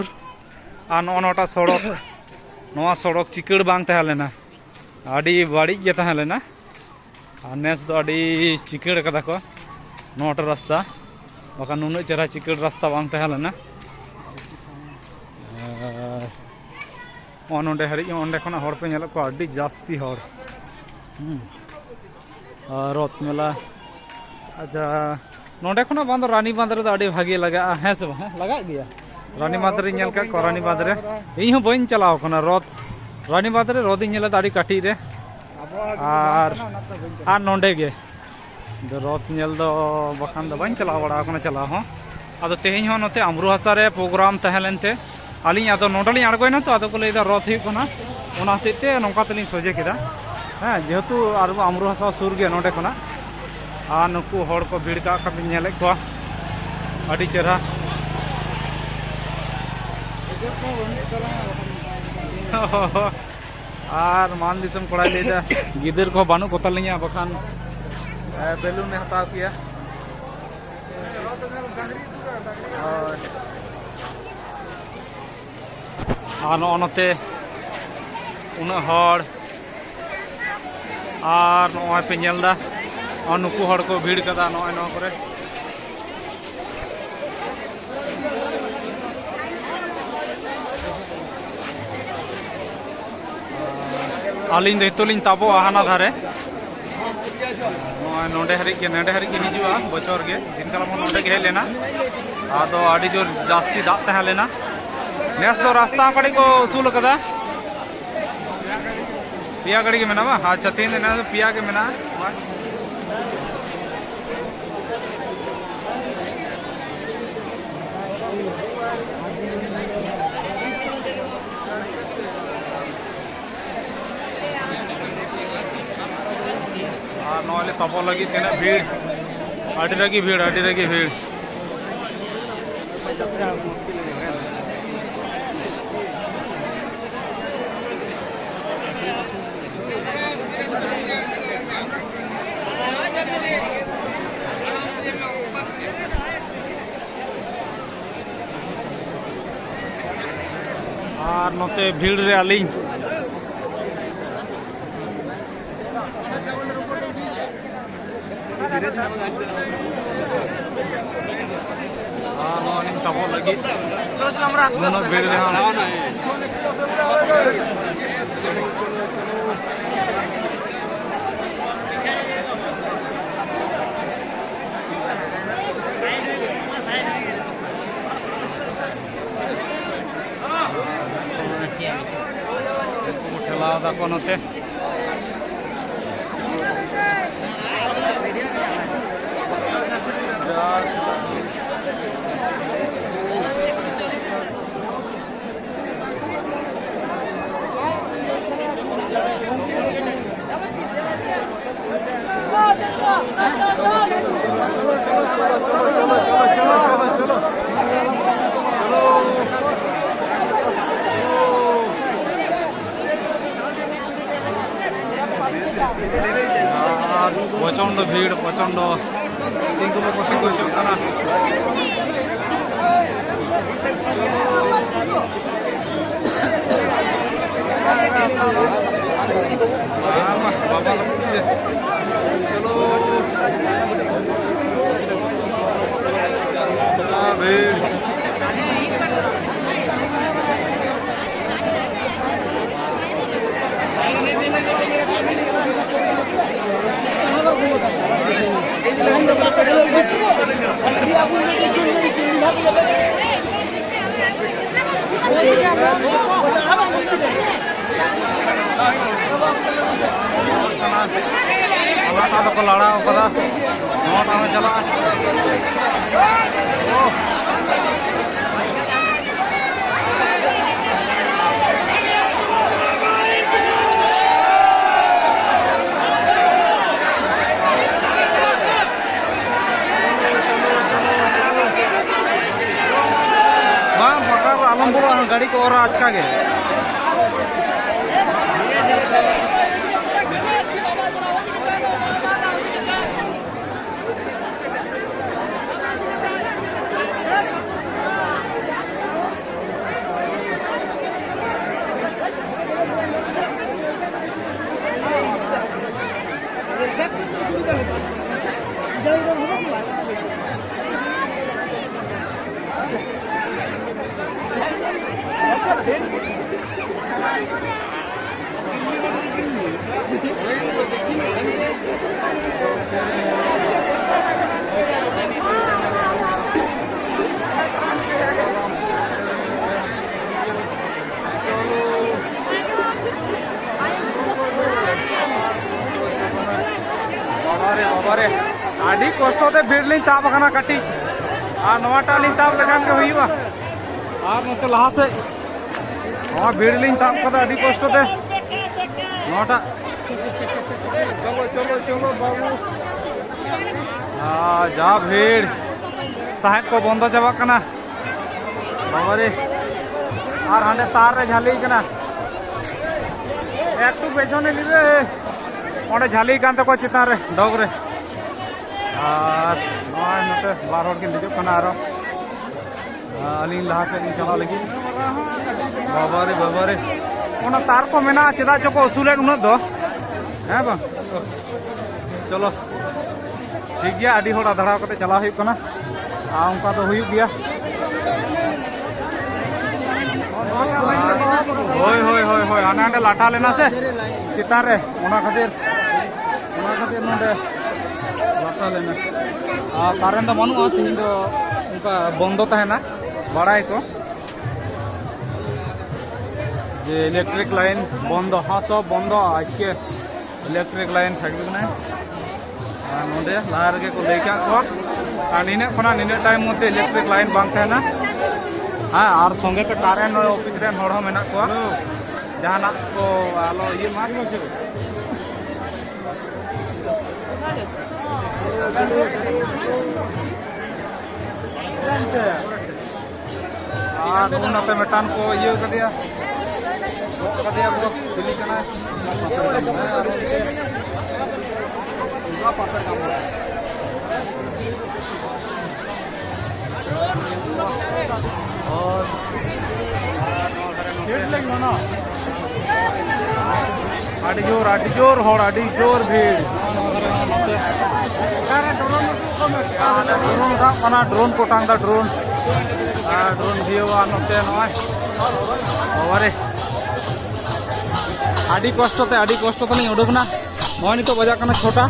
ᱟᱨ ᱱᱚᱜᱼᱚ ᱱᱚᱣᱟᱴᱟᱜ ᱥᱚᱲᱚᱠ, ᱱᱚᱣᱟ ᱥᱚᱲᱚᱠ ᱪᱤᱠᱟᱹᱲ ᱵᱟᱝ ᱛᱟᱦᱮᱸ ᱞᱮᱱᱟ, ᱟᱹᱰᱤ ᱵᱟᱹᱲᱤᱡ ᱜᱮ ᱛᱟᱦᱮᱸ ᱞᱮᱱᱟ᱾ ᱟᱨ ᱱᱮᱥ ᱫᱚ ᱟᱹᱰᱤ ᱪᱤᱠᱟᱹᱲ ᱠᱟᱫᱟ ᱠᱚ ᱱᱚᱣᱟᱴᱟᱜ ᱨᱟᱥᱛᱟ, ᱵᱟᱠᱷᱟᱱ ᱱᱩᱱᱟᱹᱜ ᱪᱮᱦᱨᱟ ᱪᱤᱠᱟᱹᱲ ᱨᱟᱥᱛᱟ ᱵᱟᱝ ᱛᱟᱦᱮᱸ ᱞᱮᱱᱟ᱾ ᱟᱨ ᱱᱚᱜᱼᱚ ᱱᱚᱸᱰᱮ ᱦᱟᱹᱨᱤᱡ, ᱚᱸᱰᱮ ᱠᱷᱚᱱᱟᱜ ᱦᱚᱲ ᱯᱮ ᱧᱮᱞᱮᱫ ᱠᱚᱣᱟ, ᱟᱹᱰᱤ ᱡᱟᱹᱥᱛᱤ ᱦᱚᱲ᱾ ᱦᱩᱸ᱾ ᱟᱨ ᱨᱚᱛᱷ ᱢᱮᱞᱟ, ᱟᱪᱪᱷᱟ, ᱱᱚᱸᱰᱮ ᱠᱷᱚᱱᱟᱜ ᱵᱟᱝ ᱫᱚ ᱨᱟᱱᱤ ᱵᱟᱸᱫᱷ ᱨᱮᱫᱚ ᱟᱹᱰᱤ ᱵᱷᱟᱜᱮ ᱞᱟᱜᱟᱜᱼᱟ, ᱦᱮᱸ ᱥᱮ ᱵᱟᱝ? ᱦᱮᱸ, ᱞᱟᱜᱟᱜ ᱜᱮᱭᱟ᱾ ᱨᱟᱱᱤ ᱵᱟᱸᱫᱷ ᱨᱮᱧ ᱧᱮᱞ ᱠᱟᱜ ᱠᱚᱣᱟ, ᱨᱟᱱᱤ ᱵᱟᱸᱫᱷ ᱨᱮ᱾ ᱤᱧ ᱦᱚᱸ ᱵᱟᱹᱧ ᱪᱟᱞᱟᱣ ᱠᱟᱱᱟ ᱨᱚᱛᱷ, ᱨᱟᱱᱤ ᱵᱟᱸᱫᱷ ᱨᱮ ᱨᱚᱛᱷ ᱤᱧ ᱧᱮᱞ ᱞᱮᱫᱟ ᱟᱹᱰᱤ ᱠᱟᱹᱴᱤᱡ ᱨᱮ᱾ ᱟᱨ, ᱟᱨ ᱱᱚᱸᱰᱮ ᱜᱮ ᱟᱫᱚ ᱨᱚᱛᱷ ᱧᱮᱞ ᱫᱚ ᱵᱟᱠᱷᱟᱱ ᱫᱚ ᱵᱟᱹᱧ ᱪᱟᱞᱟᱣ ᱵᱟᱲᱟ ᱟᱠᱟᱱᱟ ᱪᱟᱞᱟᱣ ᱦᱚᱸ᱾ ᱟᱫᱚ ᱛᱮᱦᱮᱧ ᱦᱚᱸ ᱱᱚᱛᱮ ᱟᱢᱨᱩ ᱦᱟᱥᱟ ᱨᱮ ᱯᱨᱳᱜᱨᱟᱢ ᱛᱟᱦᱮᱸ ᱞᱮᱱᱛᱮ ᱟᱹᱞᱤᱧ ᱟᱫᱚ ᱱᱚᱰᱮ ᱞᱤᱧ ᱟᱬᱜᱚᱭᱮᱱᱟ ᱛᱚ, ᱟᱫᱚ ᱠᱚ ᱞᱟᱹᱭᱫᱟ ᱨᱚᱛᱷ ᱦᱩᱭᱩᱜ ᱠᱟᱱᱟ, ᱚᱱᱟ ᱦᱚᱛᱮᱡ ᱛᱮ ᱱᱚᱝᱠᱟ ᱛᱮᱞᱤᱧ ᱥᱚᱡᱷᱮ ᱠᱮᱫᱟ᱾ ᱦᱮᱸ, ᱡᱮᱦᱮᱛᱩ ᱟᱨ ᱟᱢᱨᱩ ᱦᱟᱥᱟ ᱥᱩᱨ ᱜᱮᱭᱟ ᱱᱚᱰᱮ ᱠᱷᱚᱱᱟᱜ, ᱟᱨ ᱱᱩᱠᱩ ᱦᱚᱲ ᱠᱚ ᱵᱷᱤᱲ ᱠᱟᱜ ᱠᱷᱟᱱ ᱵᱤᱱ ᱧᱮᱞᱮᱫ ᱠᱚᱣᱟ, ᱟᱹᱰᱤ ᱪᱮᱦᱨᱟ᱾ ᱟᱨ ᱢᱟᱱ ᱫᱤᱥᱚᱢ ᱠᱚᱲᱟᱭ ᱞᱟᱹᱭᱫᱟ, ᱜᱤᱫᱟᱹᱨ ᱠᱚᱦᱚᱸ ᱵᱟᱹᱱᱩᱜ ᱠᱚᱛᱟ ᱞᱤᱧᱟ, ᱵᱟᱠᱷᱟᱱ, ᱮ, ᱵᱮᱞᱩᱱ ᱮ ᱦᱟᱛᱟᱣ ᱠᱮᱭᱟ᱾ ᱦᱳᱭ᱾ ᱟᱨ ᱱᱚᱜᱼᱚ ᱱᱚᱛᱮ ᱩᱱᱟᱹᱜ ᱦᱚᱲ, ᱟᱨ ᱱᱚᱜᱼᱚᱭ ᱯᱮ ᱧᱮᱞ ᱮᱫᱟ, ᱱᱚᱜᱼᱚ ᱱᱩᱠᱩ ᱦᱚᱲ ᱠᱚ ᱵᱷᱤᱲ ᱠᱟᱫᱟ ᱱᱚᱜᱼᱚᱭ ᱱᱚᱣᱟ ᱠᱚᱨᱮ᱾ ᱟᱹᱞᱤᱧ ᱫᱚ ᱱᱤᱛᱚᱜ ᱞᱤᱧ ᱛᱟᱵᱚᱜᱼᱟ ᱦᱟᱱᱟ ᱫᱷᱟᱨᱮ᱾ ᱱᱚᱜᱼᱚᱭ ᱱᱚᱸᱰᱮ ᱦᱟᱹᱨᱤᱡ ᱜᱮ, ᱱᱚᱸᱰᱮ ᱦᱟᱹᱨᱤᱡ ᱜᱮ ᱦᱤᱡᱩᱜᱼᱟ ᱵᱚᱪᱷᱚᱨ ᱜᱮ᱾ ᱫᱤᱱ ᱠᱟᱞᱚᱢ ᱦᱚᱸ ᱱᱚᱸᱰᱮ ᱜᱮ ᱦᱮᱡ ᱞᱮᱱᱟ᱾ ᱟᱫᱚ ᱟᱹᱰᱤ ᱡᱳᱨ ᱡᱟᱹᱥᱛᱤ ᱫᱟᱜ ᱛᱟᱦᱮᱸ ᱞᱮᱱᱟ᱾ ᱱᱮᱥ ᱫᱚ ᱨᱟᱥᱛᱟ ᱦᱚᱸ ᱠᱟᱹᱴᱤᱡ ᱠᱚ ᱩᱥᱩᱞ ᱟᱠᱟᱫᱟ᱾ ᱯᱮᱭᱟ ᱜᱟᱹᱰᱤ ᱜᱮ ᱢᱮᱱᱟᱜᱼᱟ ᱵᱟᱝ? ᱟᱪᱪᱷᱟ, ᱛᱮᱦᱮᱧ ᱫᱚ ᱱᱮᱥ ᱫᱚ ᱯᱮᱭᱟ ᱜᱮ ᱢᱮᱱᱟᱜᱼᱟ᱾ ᱛᱟᱵᱚ ᱞᱟᱹᱜᱤᱫ ᱛᱤᱱᱟᱹᱜ ᱵᱷᱤᱲ, ᱟᱹᱰᱤ ᱨᱟᱹᱜᱤ ᱵᱷᱤᱲ, ᱟᱹᱰᱤ ᱨᱟᱹᱜᱤ ᱵᱷᱤᱲ᱾ ᱟᱨ ᱱᱚᱛᱮ ᱵᱷᱤᱲ ᱨᱮ ᱟᱹᱞᱤᱧ᱾ ᱟᱨ ᱱᱚᱣᱟ ᱞᱤᱧ ᱛᱟᱵᱚᱜ ᱞᱟᱹᱜᱤᱫ᱾ ᱱᱩᱱᱟᱹᱜ ᱵᱷᱤᱲ ᱨᱮᱦᱚᱸ᱾ ᱴᱷᱮᱞᱟᱣ ᱫᱟᱠᱚ ᱱᱚᱛᱮ᱾ ᱟᱨ ᱯᱨᱚᱪᱚᱱᱰᱚ ᱵᱷᱤᱲ, ᱯᱨᱚᱪᱚᱱᱰᱚ᱾ ᱛᱤᱸᱜᱩ ᱵᱟᱠᱚ ᱛᱤᱸᱜᱩ ᱦᱚᱪᱚᱜ ᱠᱟᱱᱟ᱾ ᱵᱟᱵᱟ ᱞᱚᱠᱷᱱ ᱪᱮ᱾ ᱪᱚᱞᱚ᱾ ᱵᱷᱤᱲ᱾ ᱦᱟᱱᱟᱴᱟᱜ ᱫᱚᱠᱚ ᱞᱟᱲᱟᱣ ᱠᱟᱫᱟ, ᱱᱚᱣᱟᱴᱟᱜ ᱦᱚᱸ ᱪᱟᱞᱟᱜᱼᱟ᱾ ᱵᱟᱝ, ᱯᱟᱠᱟ ᱫᱚ ᱟᱞᱚᱢ ᱵᱚᱞᱚᱜᱼᱟ, ᱜᱟᱹᱰᱤ ᱠᱚ ᱚᱨᱟ ᱟᱪᱠᱟ ᱜᱮ᱾ ᱵᱟᱵᱟᱨᱮ, ᱵᱟᱵᱟᱨᱮ, ᱟᱹᱰᱤ ᱠᱚᱥᱴᱚ ᱛᱮ ᱵᱷᱤᱲ ᱞᱤᱧ ᱛᱟᱵ ᱟᱠᱟᱱᱟ ᱠᱟᱹᱴᱤᱡ, ᱟᱨ ᱱᱚᱣᱟᱴᱟᱜ ᱞᱤᱧ ᱛᱟᱵ ᱞᱮᱠᱷᱟᱱ ᱜᱮ ᱦᱩᱭᱩᱜᱼᱟ᱾ ᱟᱨ ᱱᱚᱛᱮ ᱞᱟᱦᱟ ᱥᱮᱫ ᱱᱚᱣᱟ ᱵᱷᱤᱲ ᱞᱤᱧ ᱛᱟᱵ ᱠᱟᱫᱟ ᱟᱹᱰᱤ ᱠᱚᱥᱴᱚ ᱛᱮ᱾ ᱱᱚᱣᱟᱴᱟᱜ, ᱪᱚᱞᱚ, ᱪᱚᱞᱚ, ᱪᱚᱞᱚ ᱵᱟᱹᱵᱩ᱾ ᱟᱨ ᱡᱟ ᱵᱷᱤᱲ, ᱥᱟᱦᱮᱫ ᱠᱚ ᱵᱚᱱᱫᱚ ᱪᱟᱵᱟᱜ ᱠᱟᱱᱟ᱾ ᱵᱟᱵᱟᱨᱮ, ᱟᱨ ᱦᱟᱸᱰᱮ ᱛᱟᱨ ᱨᱮ ᱡᱷᱟᱹᱞᱤ ᱠᱟᱱᱟ᱾ ᱮᱠᱴᱩ ᱯᱮᱪᱷᱚᱱᱮ ᱞᱤᱵᱮ, ᱚᱸᱰᱮ ᱡᱷᱟᱹᱞᱤ ᱠᱟᱱ ᱛᱟᱠᱚᱣᱟ ᱪᱮᱛᱟᱱ ᱨᱮ, ᱰᱚᱜᱽ ᱨᱮ᱾ ᱟᱨ ᱱᱚᱜᱼᱚᱭ ᱱᱚᱛᱮ ᱵᱟᱨ ᱦᱚᱲ ᱠᱤᱱ ᱫᱮᱡᱚᱜ ᱠᱟᱱᱟ ᱟᱨᱚ᱾ ᱟᱹᱞᱤᱧ ᱞᱟᱦᱟ ᱥᱮᱫ ᱞᱤᱧ ᱪᱟᱞᱟᱜ ᱞᱟᱹᱜᱤᱫ᱾ ᱵᱟᱵᱟᱨᱮ, ᱵᱟᱵᱟᱨᱮ, ᱚᱱᱟ ᱛᱟᱨ ᱠᱚ ᱢᱮᱱᱟᱜᱼᱟ, ᱪᱮᱫᱟᱜ ᱪᱚ ᱠᱚ ᱩᱥᱩᱞᱮᱫ ᱩᱱᱟᱹᱜ ᱫᱚ, ᱦᱮᱸ ᱵᱟᱝ? ᱪᱚᱞᱚ, ᱴᱷᱤᱠ ᱜᱮᱭᱟ, ᱟᱹᱰᱤ ᱦᱚᱲ ᱟᱫᱷᱲᱟᱣ ᱠᱟᱛᱮ ᱪᱟᱞᱟᱣ ᱦᱩᱭᱩᱜ ᱠᱟᱱᱟ᱾ ᱟᱨ ᱚᱱᱠᱟ ᱫᱚ ᱦᱩᱭᱩᱜ ᱜᱮᱭᱟ᱾ ᱦᱳᱭ, ᱦᱳᱭ, ᱦᱳᱭ, ᱦᱳᱭ, ᱦᱟᱱᱮ ᱦᱟᱸᱰᱮ ᱞᱟᱴᱟ ᱞᱮᱱᱟ ᱥᱮ ᱪᱮᱛᱟᱱ ᱨᱮ, ᱚᱱᱟ ᱠᱷᱟᱹᱛᱤᱨ, ᱚᱱᱟ ᱠᱷᱟᱹᱛᱤᱨ ᱱᱚᱰᱮ ᱞᱟᱴᱟ ᱞᱮᱱᱟ᱾ ᱟᱨ ᱠᱟᱨᱮᱱᱴ ᱫᱚ ᱵᱟᱹᱱᱩᱜᱼᱟ, ᱛᱮᱦᱮᱧ ᱫᱚ ᱚᱱᱠᱟ ᱵᱚᱱᱫᱚ ᱛᱟᱦᱮᱱᱟ, ᱵᱟᱲᱟᱭ ᱠᱚ ᱡᱮ ᱤᱞᱮᱠᱴᱨᱤᱠ ᱞᱟᱭᱤᱱ ᱵᱚᱱᱫᱚ, ᱦᱚᱸ, ᱥᱚᱵ ᱵᱚᱱᱫᱚ ᱟᱡᱠᱮ᱾ ᱤᱞᱮᱠᱴᱨᱤᱠ ᱞᱟᱭᱤᱱ ᱛᱷᱟᱠᱵᱮ ᱠᱟᱱᱟ᱾ ᱟᱨ ᱱᱚᱰᱮ ᱞᱟᱦᱟ ᱨᱮᱜᱮ ᱠᱚ ᱞᱟᱹᱭ ᱠᱟᱜ ᱠᱚᱣᱟ, ᱟᱨ ᱱᱤᱱᱟᱹᱜ ᱠᱷᱚᱱᱟᱜ ᱱᱤᱱᱟᱹᱜ ᱴᱟᱭᱤᱢ ᱢᱚᱫᱽᱫᱷᱮ ᱤᱞᱮᱠᱴᱨᱤᱠ ᱞᱟᱭᱤᱱ ᱵᱟᱝ ᱛᱟᱦᱮᱱᱟ᱾ ᱦᱮᱸ, ᱟᱨ ᱥᱚᱸᱜᱮ ᱛᱮ ᱠᱟᱨᱮᱱᱴ ᱚᱯᱷᱤᱥ ᱨᱮᱱ ᱦᱚᱲ ᱦᱚᱸ ᱢᱮᱱᱟᱜ ᱠᱚᱣᱟ, ᱡᱟᱦᱟᱱᱟᱜ ᱠᱚ ᱟᱞᱚ ᱤᱭᱟᱹ ᱢᱟ᱾ ᱟᱨ ᱱᱚᱜᱼᱚ ᱱᱚᱛᱮ ᱢᱤᱫᱴᱟᱝ ᱠᱚ ᱤᱭᱟᱹ ᱠᱟᱫᱮᱭᱟ, ᱜᱚᱜ ᱠᱟᱫᱮᱭᱟ ᱠᱚ, ᱪᱤᱞᱤ ᱠᱟᱱᱟᱭ? ᱟᱹᱰᱤ ᱡᱳᱨ, ᱟᱹᱰᱤ ᱡᱳᱨ ᱦᱚᱲ, ᱟᱹᱰᱤ ᱡᱳᱨ ᱵᱷᱤᱲ᱾ ᱰᱨᱳᱱ ᱥᱟᱵ ᱠᱟᱱᱟ, ᱰᱨᱳᱱ ᱠᱚ ᱚᱴᱟᱝ ᱫᱟ, ᱰᱨᱳᱱ᱾ ᱟᱨ ᱰᱨᱳᱱ ᱵᱷᱤᱭᱩ ᱟᱨ ᱱᱚᱛᱮ ᱱᱚᱜᱼᱚᱭ, ᱵᱟᱵᱟᱨᱮ, ᱟᱹᱰᱤ ᱠᱚᱥᱴᱚ ᱛᱮ, ᱟᱹᱰᱤ ᱠᱚᱥᱴᱚ ᱛᱮᱞᱤᱧ ᱩᱰᱩᱠ ᱮᱱᱟ᱾ ᱱᱚᱜᱼᱚᱭ ᱱᱤᱛᱚᱜ ᱵᱟᱡᱟᱜ ᱠᱟᱱᱟ ᱪᱷᱚᱴᱟ,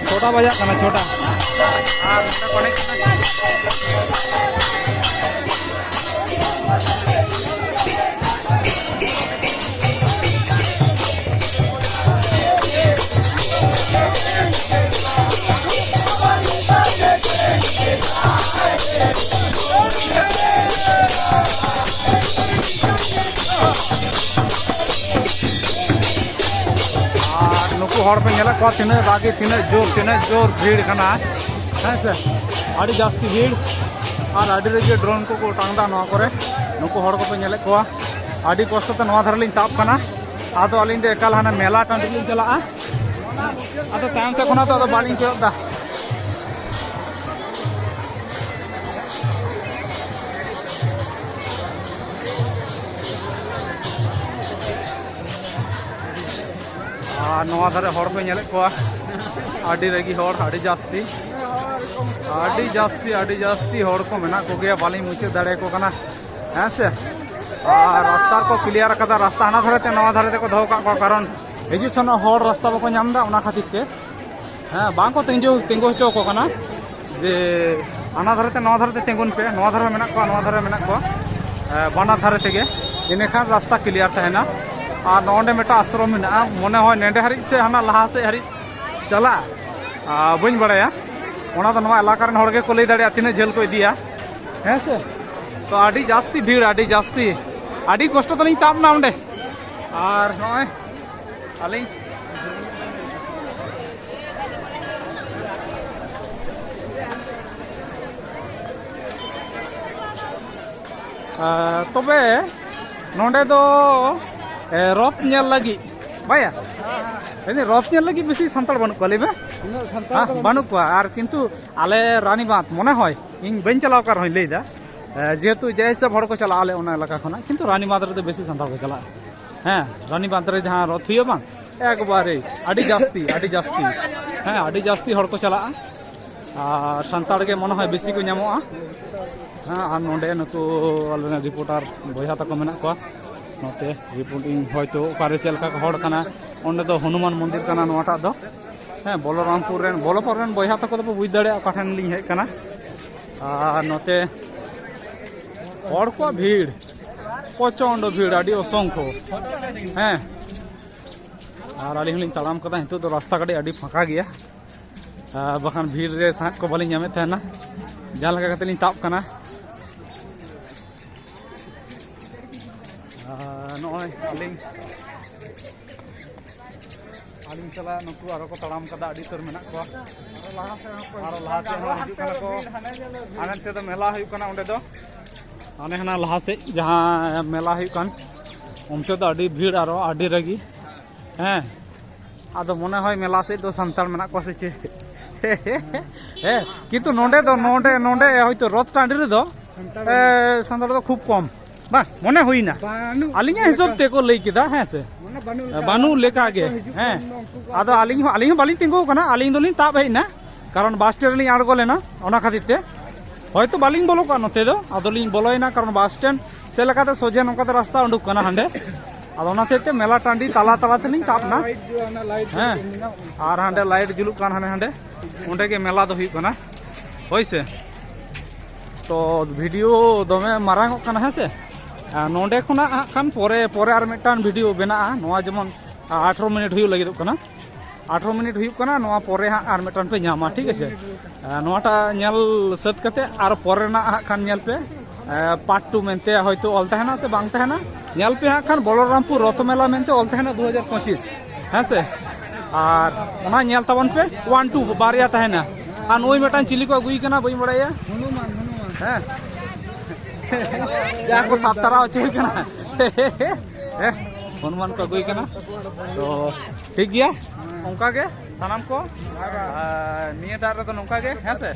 ᱪᱷᱚᱴᱟ ᱵᱟᱡᱟᱜ ᱠᱟᱱᱟ, ᱪᱷᱚᱴᱟ᱾ ᱟᱨ ᱱᱚᱰᱮ ᱠᱚ ᱮᱱᱮᱡ ᱠᱟᱱᱟ᱾ ᱟᱨ ᱱᱩᱠᱩ ᱦᱚᱲ ᱯᱮ ᱧᱮᱞᱮᱫ ᱠᱚᱣᱟ, ᱛᱤᱱᱟᱹᱜ ᱨᱟᱹᱜᱤ, ᱛᱤᱱᱟᱹᱜ ᱡᱳᱨ, ᱛᱤᱱᱟᱹᱜ ᱡᱳᱨ ᱵᱷᱤᱲ ᱠᱟᱱᱟ, ᱦᱮᱸ ᱥᱮ, ᱟᱹᱰᱤ ᱡᱟᱹᱥᱛᱤ ᱵᱷᱤᱲ᱾ ᱟᱨ ᱟᱹᱰᱤ ᱨᱟᱹᱜᱤ ᱰᱨᱳᱱ ᱠᱚᱠᱚ ᱚᱴᱟᱝ ᱮᱫᱟ ᱱᱚᱣᱟ ᱠᱚᱨᱮ᱾ ᱱᱩᱠᱩ ᱦᱚᱲ ᱠᱚᱯᱮ ᱧᱮᱞᱮᱫ ᱠᱚᱣᱟ, ᱟᱹᱰᱤ ᱠᱚᱥᱴᱚ ᱛᱮ ᱱᱚᱣᱟ ᱫᱷᱟᱨᱮ ᱞᱤᱧ ᱛᱟᱵ ᱠᱟᱱᱟ᱾ ᱟᱫᱚ ᱟᱹᱞᱤᱧ ᱫᱚ ᱮᱠᱟᱞ ᱦᱟᱱᱟ ᱢᱮᱞᱟ ᱴᱟᱺᱰᱤ ᱞᱤᱧ ᱪᱟᱞᱟᱜᱼᱟ᱾ ᱟᱫᱚ ᱛᱟᱭᱚᱢ ᱥᱮᱫ ᱠᱷᱚᱱᱟᱜ ᱫᱚ ᱟᱫᱚ ᱵᱟᱹᱞᱤᱧ ᱠᱚᱭᱚᱜ ᱮᱫᱟ᱾ ᱟᱨ ᱱᱚᱣᱟ ᱫᱷᱟᱨᱮ ᱦᱚᱲ ᱯᱮ ᱧᱮᱞᱮᱫ ᱠᱚᱣᱟ, ᱟᱹᱰᱤ ᱨᱟᱹᱜᱤ ᱦᱚᱲ, ᱟᱹᱰᱤ ᱡᱟᱹᱥᱛᱤ, ᱟᱹᱰᱤ ᱡᱟᱹᱥᱛᱤ, ᱟᱹᱰᱤ ᱡᱟᱹᱥᱛᱤ ᱦᱚᱲ ᱠᱚ ᱢᱮᱱᱟᱜ ᱠᱚᱜᱮᱭᱟ, ᱵᱟᱹᱞᱤᱧ ᱢᱩᱪᱟᱹᱫ ᱫᱟᱲᱮᱭᱟᱠᱚ ᱠᱟᱱᱟ, ᱦᱮᱸ ᱥᱮ᱾ ᱟᱨ ᱨᱟᱥᱛᱟ ᱠᱚ ᱠᱞᱤᱭᱟᱨ ᱟᱠᱟᱫᱟ, ᱨᱟᱥᱛᱟ ᱦᱟᱱᱟ ᱫᱷᱟᱨᱮ ᱛᱮ ᱱᱚᱣᱟ ᱫᱷᱟᱨᱮ ᱛᱮᱠᱚ ᱫᱚᱦᱚ ᱠᱟᱜ ᱠᱚᱣᱟ, ᱠᱟᱨᱚᱱ ᱦᱤᱡᱩᱜ ᱥᱮᱱᱚᱜ ᱦᱚᱲ ᱨᱟᱥᱛᱟ ᱵᱟᱠᱚ ᱧᱟᱢ ᱮᱫᱟ, ᱚᱱᱟ ᱠᱷᱟᱹᱛᱤᱨ ᱛᱮ᱾ ᱦᱮᱸ, ᱵᱟᱝ ᱠᱚ ᱛᱤᱸᱜᱩ, ᱛᱤᱸᱜᱩ ᱦᱚᱪᱚ ᱟᱠᱚ ᱠᱟᱱᱟ ᱡᱮ ᱦᱟᱱᱟ ᱫᱷᱟᱨᱮ ᱛᱮ ᱱᱚᱣᱟ ᱫᱷᱟᱨᱮ ᱛᱮ ᱛᱤᱸᱜᱩᱱ ᱯᱮ, ᱱᱚᱣᱟ ᱫᱷᱟᱨᱮ ᱢᱮᱱᱟᱜ ᱠᱚᱣᱟ, ᱱᱚᱣᱟ ᱫᱷᱟᱨᱮ ᱢᱮᱱᱟᱜ ᱠᱚᱣᱟ, ᱮ, ᱵᱟᱱᱟᱨ ᱫᱷᱟᱨᱮ ᱛᱮᱜᱮ, ᱤᱱᱟᱹᱠᱷᱟᱱ ᱨᱟᱥᱛᱟ ᱠᱞᱤᱭᱟᱨ ᱛᱟᱦᱮᱱᱟ᱾ ᱟᱨ ᱱᱚᱜᱼᱚ ᱱᱚᱸᱰᱮ ᱢᱤᱫᱴᱟᱝ ᱟᱥᱨᱚᱢ ᱢᱮᱱᱟᱜᱼᱟ, ᱢᱚᱱᱮ ᱦᱚᱭ ᱱᱚᱸᱰᱮ ᱦᱟᱹᱨᱤᱡ ᱥᱮ ᱦᱟᱱᱟ ᱞᱟᱦᱟ ᱥᱮᱫ ᱦᱟᱹᱨᱤᱡ ᱪᱟᱞᱟᱜᱼᱟ, ᱟᱨ ᱵᱟᱹᱧ ᱵᱟᱲᱟᱭᱟ, ᱚᱱᱟ ᱫᱚ ᱱᱚᱣᱟ ᱮᱞᱟᱠᱟ ᱨᱮᱱ ᱦᱚᱲ ᱜᱮᱠᱚ ᱞᱟᱹᱭ ᱫᱟᱲᱮᱭᱟᱜᱼᱟ ᱛᱤᱱᱟᱹᱜ ᱡᱷᱟᱹᱞ ᱠᱚ ᱤᱫᱤᱭᱟ, ᱦᱮᱸ ᱥᱮ᱾ ᱛᱚ ᱟᱹᱰᱤ ᱡᱟᱹᱥᱛᱤ ᱵᱷᱤᱲ, ᱟᱹᱰᱤ ᱡᱟᱹᱥᱛᱤ, ᱟᱹᱰᱤ ᱠᱚᱥᱴᱚ ᱛᱮᱞᱤᱧ ᱛᱟᱵ ᱮᱱᱟ ᱚᱸᱰᱮ᱾ ᱟᱨ ᱱᱚᱜᱼᱚᱭ ᱟᱹᱞᱤᱧ ᱟᱨ ᱛᱚᱵᱮ ᱱᱚᱰᱮ ᱫᱚ, ᱮ, ᱨᱚᱛ ᱧᱮᱞ ᱞᱟᱹᱜᱤᱫ, ᱵᱟᱭᱟ? ᱢᱮᱱᱫᱟᱹᱧ, ᱨᱚᱛ ᱧᱮᱞ ᱞᱟᱹᱜᱤᱫ ᱵᱮᱥᱤ ᱥᱟᱱᱛᱟᱲ ᱵᱟᱹᱱᱩᱜ ᱠᱚᱣᱟ, ᱞᱟᱹᱭ ᱢᱮ᱾ ᱩᱱᱟᱹᱜ ᱥᱟᱱᱛᱟᱲ ᱦᱮᱸ, ᱫᱚ ᱵᱟᱹᱱᱩᱜ ᱠᱚᱣᱟ᱾ ᱟᱨ ᱠᱤᱱᱛᱩ ᱟᱞᱮ ᱨᱟᱱᱤᱵᱟᱸᱫᱷ, ᱢᱚᱱᱮ ᱦᱚᱭ, ᱤᱧ ᱵᱟᱹᱧ ᱪᱟᱞᱟᱣ ᱟᱠᱟᱱ ᱨᱮᱦᱚᱸᱧ ᱞᱟᱹᱭᱫᱟ, ᱮ, ᱡᱮᱦᱮᱛᱩ ᱡᱮ ᱦᱤᱥᱟᱹᱵ ᱦᱚᱲ ᱠᱚ ᱪᱟᱞᱟᱜᱼᱟ ᱟᱞᱮ ᱚᱱᱟ ᱮᱞᱟᱠᱟ ᱠᱷᱚᱱᱟᱜ, ᱠᱤᱱᱛᱩ ᱨᱟᱱᱤᱵᱟᱸᱫᱷ ᱨᱮᱫᱚ ᱵᱮᱥᱤ ᱥᱟᱱᱛᱟᱲ ᱠᱚ ᱪᱟᱞᱟᱜᱼᱟ᱾ ᱦᱮᱸ, ᱨᱟᱱᱤᱵᱟᱸᱫᱷ ᱨᱮ ᱡᱟᱦᱟᱸ ᱨᱚᱛ ᱦᱩᱭᱩᱜᱼᱟ ᱵᱟᱝ, ᱮᱠᱵᱟᱨᱮ ᱟᱹᱰᱤ ᱡᱟᱹᱥᱛᱤ, ᱟᱹᱰᱤ ᱡᱟᱹᱥᱛᱤ, ᱦᱮᱸ, ᱟᱹᱰᱤ ᱡᱟᱹᱥᱛᱤ ᱦᱚᱲ ᱠᱚ ᱪᱟᱞᱟᱜᱼᱟ᱾ ᱟᱨ ᱥᱟᱱᱛᱟᱲ ᱜᱮ ᱢᱚᱱᱮ ᱦᱚᱭ ᱵᱮᱥᱤ ᱠᱚ ᱧᱟᱢᱚᱜᱼᱟ᱾ ᱦᱮᱸ, ᱟᱨ ᱱᱚᱰᱮ ᱱᱩᱠᱩ ᱟᱞᱮ ᱨᱮᱱ ᱨᱤᱯᱳᱨᱴᱟᱨ ᱵᱚᱭᱦᱟ ᱛᱟᱠᱚ ᱢᱮᱱᱟᱜ ᱠᱚᱣᱟ᱾ ᱱᱚᱛᱮ ᱨᱤᱯᱳᱨᱴᱤᱝ ᱦᱚᱭᱛᱳ ᱚᱠᱟᱨᱮ ᱪᱮᱫ ᱞᱮᱠᱟ ᱠᱚ ᱦᱚᱲ ᱠᱟᱱᱟ᱾ ᱚᱸᱰᱮ ᱫᱚ ᱦᱚᱱᱩᱢᱟᱱ ᱢᱚᱱᱫᱤᱨ ᱠᱟᱱᱟ ᱱᱚᱣᱟᱴᱟᱜ ᱫᱚ᱾ ᱦᱮᱸ, ᱵᱚᱞᱚᱨᱟᱢᱯᱩᱨ ᱨᱮᱱ, ᱵᱚᱞᱚᱯᱩᱨ ᱨᱮᱱ ᱵᱚᱭᱦᱟ ᱛᱟᱠᱚ ᱫᱚᱯᱮ ᱵᱩᱡᱽ ᱫᱟᱲᱮᱭᱟᱜᱼᱟ ᱚᱠᱟ ᱴᱷᱮᱱ ᱞᱤᱧ ᱦᱮᱡ ᱠᱟᱱᱟ᱾ ᱟᱨ ᱱᱚᱛᱮ ᱦᱚᱲ ᱠᱚᱣᱟᱜ ᱵᱷᱤᱲ, ᱯᱨᱚᱪᱚᱱᱰ ᱵᱷᱤᱲ, ᱟᱹᱰᱤ ᱚᱥᱚᱝᱠᱷᱚ᱾ ᱦᱮᱸ, ᱟᱨ ᱟᱹᱞᱤᱧ ᱦᱚᱸᱞᱤᱧ ᱛᱟᱲᱟᱢ ᱠᱟᱫᱟ᱾ ᱱᱤᱛᱚᱜ ᱫᱚ ᱨᱟᱥᱛᱟ ᱠᱟᱹᱴᱤᱡ ᱟᱹᱰᱤ ᱯᱷᱟᱸᱠᱟ ᱜᱮᱭᱟ, ᱟᱨ ᱵᱟᱠᱷᱟᱱ ᱵᱷᱤᱲ ᱨᱮ ᱥᱟᱸᱦᱮᱫ ᱠᱚ ᱵᱟᱹᱞᱤᱧ ᱧᱟᱢᱮᱫ ᱛᱟᱦᱮᱱᱟ᱾ ᱡᱟᱦᱟᱸ ᱞᱮᱠᱟ ᱠᱟᱛᱮ ᱞᱤᱧ ᱛᱟᱵ ᱠᱟᱱᱟ᱾ ᱟᱨ ᱱᱚᱜᱼᱚᱭ ᱟᱹᱞᱤᱧ, ᱟᱹᱞᱤᱧ ᱥᱟᱞᱟᱜ ᱱᱩᱠᱩ ᱟᱨᱚ ᱠᱚ ᱛᱟᱲᱟᱢ ᱠᱟᱫᱟ, ᱟᱹᱰᱤ ᱩᱛᱟᱹᱨ ᱢᱮᱱᱟᱜ ᱠᱚᱣᱟ᱾ ᱟᱨᱚ ᱞᱟᱦᱟ ᱥᱮᱫ ᱦᱚᱸ ᱦᱤᱡᱩᱜ ᱠᱟᱱᱟ ᱠᱚ᱾ ᱦᱟᱱᱮ ᱛᱮᱫᱚ ᱢᱮᱞᱟ ᱦᱩᱭᱩᱜ ᱠᱟᱱᱟ ᱚᱸᱰᱮ ᱫᱚ, ᱦᱟᱱᱮ ᱦᱟᱱᱟ ᱞᱟᱦᱟ ᱥᱮᱫ ᱡᱟᱦᱟᱸ ᱢᱮᱞᱟ ᱦᱩᱭᱩᱜ ᱠᱟᱱ, ᱚᱱᱛᱮ ᱫᱚ ᱟᱹᱰᱤ ᱵᱷᱤᱲ, ᱟᱨᱚ ᱟᱹᱰᱤ ᱨᱟᱹᱜᱤ᱾ ᱦᱮᱸ, ᱟᱫᱚ ᱢᱚᱱᱮ ᱦᱚᱭ ᱢᱮᱞᱟ ᱥᱮᱫ ᱫᱚ ᱥᱟᱱᱛᱟᱲ ᱢᱮᱱᱟᱜ ᱠᱚᱣᱟ ᱥᱮ ᱪᱮᱫ? ᱦᱮᱸ, ᱠᱤᱱᱛᱩ ᱱᱚᱰᱮ ᱫᱚ, ᱱᱚᱰᱮ, ᱱᱚᱰᱮ ᱦᱚᱭᱛᱳ ᱨᱚᱛ ᱴᱟᱺᱰᱤ ᱨᱮᱫᱚ, ᱥᱟᱱᱛᱟᱲ ᱮ, ᱥᱟᱱᱛᱟᱲ ᱫᱚ ᱠᱷᱩᱵ ᱠᱚᱢ, ᱵᱟᱝ ᱢᱚᱱᱮ ᱦᱩᱭᱱᱟ᱾ ᱵᱟᱹᱱᱩᱜ ᱟᱹᱞᱤᱧᱟᱜ ᱦᱤᱥᱟᱹᱵ ᱞᱮᱠᱟ᱾ ᱛᱮᱠᱚ ᱞᱟᱹᱭ ᱠᱮᱫᱟ, ᱦᱮᱸ ᱥᱮ? ᱢᱟᱱᱮ ᱵᱟᱹᱱᱩᱜ ᱞᱮᱠᱟ᱾ ᱵᱟᱹᱱᱩᱜ ᱞᱮᱠᱟ ᱜᱮ᱾ ᱦᱤᱡᱩᱜ ᱦᱮᱸ, ᱠᱟᱱ ᱩᱱᱠᱩ ᱠᱚ ᱟᱫᱚ ᱟᱹᱞᱤᱧ ᱦᱚᱸ, ᱟᱹᱞᱤᱧ ᱦᱚᱸ ᱵᱟᱹᱞᱤᱧ ᱛᱤᱸᱜᱩ ᱟᱠᱟᱱᱟ, ᱟᱹᱞᱤᱧ ᱫᱚᱞᱤᱧ ᱛᱟᱵ ᱦᱮᱡ ᱮᱱᱟ, ᱠᱟᱨᱚᱱ ᱵᱟᱥ ᱥᱴᱮᱱᱰ ᱨᱮᱞᱤᱧ ᱟᱬᱜᱚ ᱞᱮᱱᱟ᱾ ᱚᱱᱟ ᱠᱷᱟᱹᱛᱤᱨ ᱛᱮ ᱦᱚᱭᱛᱳ ᱵᱟᱹᱞᱤᱧ ᱵᱚᱞᱚ ᱠᱚᱜᱼᱟ ᱱᱚᱛᱮ ᱫᱚ, ᱟᱫᱚᱞᱤᱧ ᱵᱚᱞᱚᱭᱮᱱᱟ, ᱠᱟᱨᱚᱱ ᱵᱟᱥ ᱥᱴᱮᱱᱰ ᱥᱮᱫ ᱞᱮᱠᱟᱛᱮ ᱥᱚᱡᱷᱮ ᱱᱚᱝᱠᱟᱛᱮ ᱨᱟᱥᱛᱟ ᱩᱰᱩᱠ ᱠᱟᱱᱟ ᱦᱟᱸᱰᱮ᱾ ᱟᱫᱚ ᱚᱱᱟ ᱦᱚᱛᱮᱡ ᱛᱮ ᱢᱮᱞᱟ ᱴᱟᱺᱰᱤ ᱛᱟᱞᱟ ᱛᱟᱞᱟ ᱛᱮᱞᱤᱧ ᱛᱟᱵ ᱮᱱᱟ᱾ ᱞᱟᱭᱤᱴ ᱡᱩᱞᱩᱜ ᱠᱟᱱᱟ, ᱦᱮᱸ, ᱞᱟᱭᱤᱴ ᱡᱩᱞᱩᱜ ᱠᱟᱱᱟ᱾ ᱟᱨ ᱦᱟᱸᱰᱮ ᱞᱟᱭᱤᱴ ᱡᱩᱞᱩᱜ ᱠᱟᱱ ᱦᱟᱸᱰᱮ ᱦᱟᱸᱰᱮ, ᱚᱸᱰᱮ ᱜᱮ ᱢᱮᱞᱟ ᱫᱚ ᱦᱩᱭᱩᱜ ᱠᱟᱱᱟ, ᱦᱳᱭ ᱥᱮ᱾ ᱛᱚ ᱵᱷᱤᱰᱤᱭᱳ ᱫᱚᱢᱮ ᱢᱟᱨᱟᱝ ᱚᱜ ᱠᱟᱱᱟ, ᱦᱮᱸ ᱥᱮ᱾ ᱟᱨ ᱱᱚᱸᱰᱮ ᱠᱷᱚᱱᱟᱜ ᱦᱟᱸᱜ ᱠᱷᱟᱱ ᱯᱚᱨᱮ, ᱯᱚᱨᱮ ᱟᱨ ᱢᱤᱫᱴᱟᱝ ᱵᱷᱤᱰᱤᱭᱳ ᱵᱮᱱᱟᱜᱼᱟ᱾ ᱱᱚᱣᱟ ᱡᱮᱢᱚᱱ ᱟᱴᱷᱨᱚ ᱢᱤᱱᱤᱴ ᱦᱩᱭᱩᱜ ᱞᱟᱹᱜᱤᱫᱚᱜ ᱠᱟᱱᱟ, ᱟᱴᱷᱨᱚ ᱢᱤᱱᱤᱴ ᱦᱩᱭᱩᱜ ᱠᱟᱱᱟ, ᱱᱚᱣᱟ ᱯᱚᱨᱮ ᱦᱟᱸᱜ ᱟᱨ ᱢᱤᱫᱴᱟᱝ ᱯᱮ ᱧᱟᱢᱟ, ᱴᱷᱤᱠ ᱟᱪᱷᱮ᱾ ᱟᱨ ᱱᱚᱣᱟᱴᱟᱜ ᱧᱮᱞ ᱥᱟᱹᱛ ᱠᱟᱛᱮ ᱟᱨ ᱯᱚᱨᱮ ᱨᱮᱱᱟᱜ ᱦᱟᱸᱜ ᱠᱷᱟᱱ ᱧᱮᱞ ᱯᱮ, ᱯᱟᱨᱴ ᱴᱩ ᱢᱮᱱᱛᱮ ᱦᱚᱭᱛᱳ ᱚᱞ ᱛᱟᱦᱮᱱᱟ ᱥᱮ ᱵᱟᱝ ᱛᱟᱦᱮᱱᱟ, ᱧᱮᱞ ᱯᱮ ᱦᱟᱸᱜ ᱠᱷᱟᱱ ᱵᱚᱞᱚᱨᱟᱢᱯᱩᱨ ᱨᱚᱛᱷ ᱢᱮᱞᱟ ᱢᱮᱱᱛᱮ ᱚᱞ ᱛᱟᱦᱮᱱᱟ ᱫᱩ ᱦᱟᱡᱟᱨ ᱯᱚᱸᱪᱤᱥ, ᱦᱮᱸ ᱥᱮ᱾ ᱟᱨ ᱚᱱᱟ ᱧᱮᱞ ᱛᱟᱵᱚᱱ ᱯᱮ, ᱚᱣᱟᱱ ᱴᱩ ᱵᱟᱨᱭᱟ ᱛᱟᱦᱮᱱᱟ᱾ ᱟᱨ ᱱᱩᱭ ᱢᱤᱫᱴᱟᱝ ᱪᱤᱞᱤ ᱠᱚ ᱟᱹᱜᱩᱭ ᱠᱟᱱᱟ ᱵᱟᱹᱧ ᱵᱟᱲᱟᱭᱟ, ᱦᱚᱱᱩᱢᱟᱱ, ᱦᱚᱱᱩᱢᱟᱱ᱾ ᱦᱮᱸ, ᱡᱟ ᱠᱚ ᱛᱟᱵ ᱛᱟᱨᱟ ᱦᱚᱪᱚᱭ ᱠᱟᱱᱟ᱾ ᱦᱮᱸ, ᱦᱚᱱᱩᱢᱟᱱ ᱠᱚ ᱟᱹᱜᱩᱭ ᱠᱟᱱᱟ᱾ ᱛᱚ ᱴᱷᱤᱠ ᱜᱮᱭᱟ, ᱚᱱᱠᱟ ᱜᱮ ᱥᱟᱱᱟᱢ ᱠᱚ᱾ ᱟᱨ ᱱᱤᱭᱟᱹ ᱫᱟᱜ ᱨᱮᱫᱚ ᱱᱚᱝᱠᱟ ᱜᱮ, ᱦᱮᱸ ᱥᱮ?